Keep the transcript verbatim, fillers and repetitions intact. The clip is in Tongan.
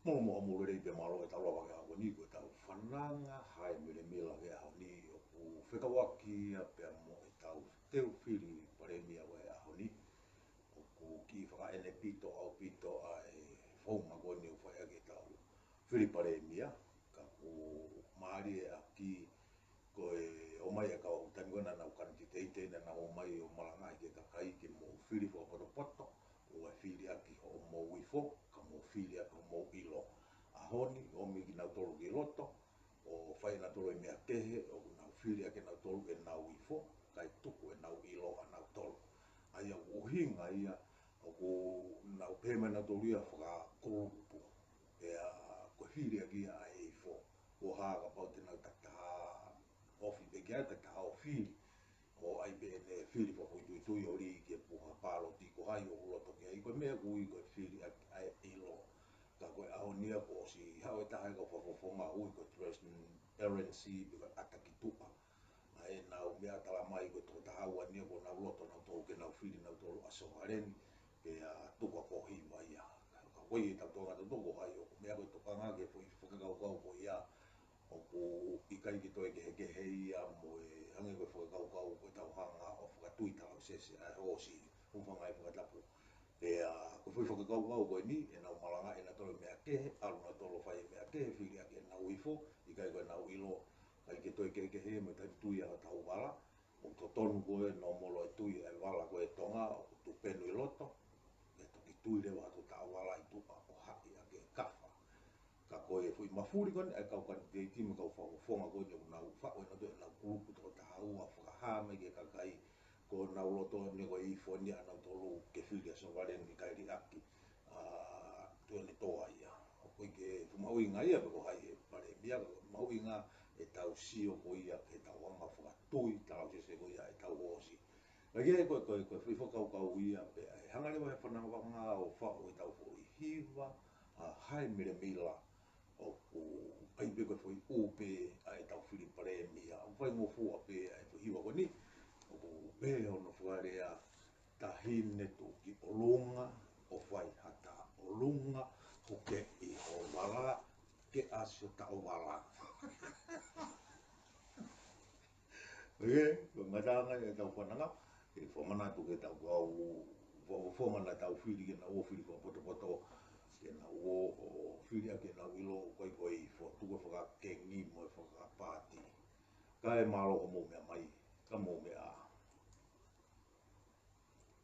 Mō, mō, mō lelei pea mālō e tau lava ki he ʻaho ni, ko e tau fananga Hae Melemila ki he ʻaho ni, ʻoku fekauʻaki ia pea mo e tau teu fili palēmia ki he ʻaho ni. ʻOku kiʻi fakaʻenepito ʻaupito ʻa e founga ko eni ʻoku fai ʻaki e tau fili palēmia, ka ʻoku mālie ʻaki ko e ʻomai ʻa e kau taimi ko ē naʻa nau kanititeiti, naʻa nau ʻomai ʻo malangaʻi ki he kakai ke mou fili fakapotopoto, ʻo e fili ʻaki hoʻomou ifo, ka mou fili ʻaki hoʻomou ʻilo. ʻAho ni, ʻomi kinautolu ki loto, ʻo fai ʻenautolu e meʻa kehe, ʻoku nau fili ʻaki ʻenautolu ʻenau ifo, kae tuku ʻenau ʻilo ʻanautolu. ʻA ia ʻoku ʻuhinga ia, ʻoku nau pehē mai ʻenautolu ia fakakulupu. Pea ko e fili ʻaki ia ʻa e ifo. Ko e hā kapau te nau takitaha ofi pē ki ai, takitaha ʻo fili. ʻO ʻai pē ʻene fili fakafoʻituitui ʻo lī ki he puha pāloti, ko hai ʻoku loto ki ai, ko e meʻa ʻoku ui ko e fili ʻaki ʻa e ʻilo. Ka ko e ʻaho ni ia kuo ʻosi haʻu e taha e kau fakafofonga ʻoku ui ko e transparency, pe ko e ʻata ki tuʻa. ʻA ʻenau meʻa, tala mai ko e tokotaha ua ni ia kuo nau loto nautolu ke nau fili nautolu ʻa Sovaleni, pea tuku ko hiva ia. Ka ko e tau tokanga tautolu ko hai ʻoku meʻa ko e tokanga ki he foʻi fakakaukau ko ia, ʻoku ʻikai ke toe kehekehe ia mo e hangē ko e fakakaukau ko e tau hanga ʻo fakatui talausese ʻa e hoosi, hūfanga he fakatapu. Pea ko e foʻi fakakaukau ko eni, ʻenau malangaʻi ʻenautolu e meʻa kehe, ʻalu nautolu ʻo fai e meʻa kehe, fili ʻaki ʻenau ifo, ʻikai ko ʻenau ʻilo, ʻikai ke toe kehekehe mo e tau tui ʻa hotau vala. ʻOku totonu ko e nōmolo e tui ʻa e vala ko e Tonga, ʻoku tupenu ʻi loto, pea toki tui leva ʻa e taʻovala ʻi tuʻa ʻo haʻi ʻaki e kafa. Ka ko e foʻi mafuli ko eni ʻa e kau kanititeiti mo e kau fakafofonga ko eni ʻoku nau faʻo ʻenautolu ʻenau kulupu tokotaha ua fakahā mai ki he kakai, ko ʻenau loto ni ko e ifo ni ʻanautolu ke fili ʻa Sovaleni kae liʻaki ʻa Tuʻiʻonetoa ia. ʻOku ʻikai ke fuʻu mahuʻinga ia pe ko hai e palēmia, ka ko e mahuʻinga e tau sio ko ia ki he tau anga fakatui talausese ko ia e tau hoosi. Ka ko e, ko e, ko e, ko e foʻi fakakaukau ia pē ʻa e hanga leva he fananga ʻo faʻo e tau foʻi hiva ʻa Hae Melemila, ʻoku ʻai pē ko e foʻi ʻū pē ʻa e tau fili palēmia, ʻoku faingofua pē ʻa e foʻi hiva ko eni, ʻoku pehē hono fakalea: Tahine tuʻu ki ʻolunga, ʻo fai ha taʻolunga, hukeʻi ho vala, ke ʻasi ho taʻovala. ʻIo, ko e ngataʻanga e tau fananga, ke fakamanatu ki he tau kau fakafofonga naʻa tau fili ke nau ō fili fakapotopoto, ke nau ō ʻo fili ʻaki ʻenau ʻilo, ʻikai ko e ifo, tuku e fakakengi mo e fakapaati. Kae mālō hoʻomou meʻa mai, ka mou meʻa ā.